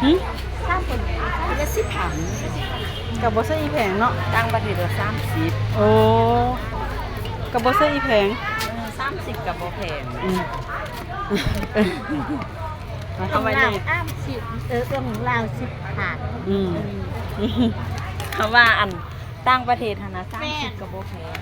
ຫຶ? ສາມຄົນລະສິບພັນ. ກໍບໍ່ໃຊ່ອີແພງເນາະ. ຕ່າງປະເທດລະສາມສິບ. ໂອ້ ກໍບໍ່ໃຊ່ອີແພງ. ເອີ ສາມສິບກໍບໍ່ແພງ. ອືມ ເອົາໄວ້ໃນ ສາມສິບ ເອີ ເອື້ອງລາວສິບພັນ. ອືມ ເພາະວ່າອັນຕ່າງປະເທດຫັ້ນນະ ສາມສິບກໍບໍ່ແພງ.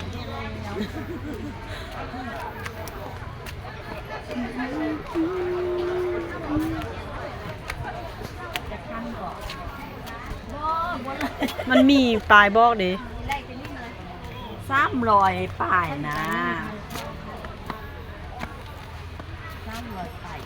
ມັນມີປ້າຍບອກເດ້ ສາມຮ້ອຍປາຍນະ. ສາມຮ້ອຍປາຍ.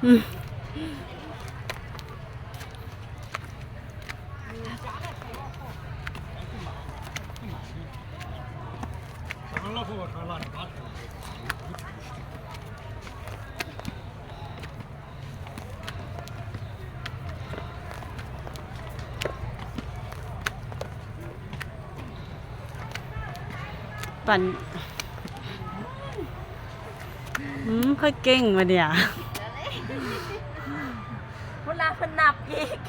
ອືມ ປັ່ນ ອືມ ຂ້ອຍເກັ່ງວະເດຍ. ເວລາເພິ່ນນັບອີກ.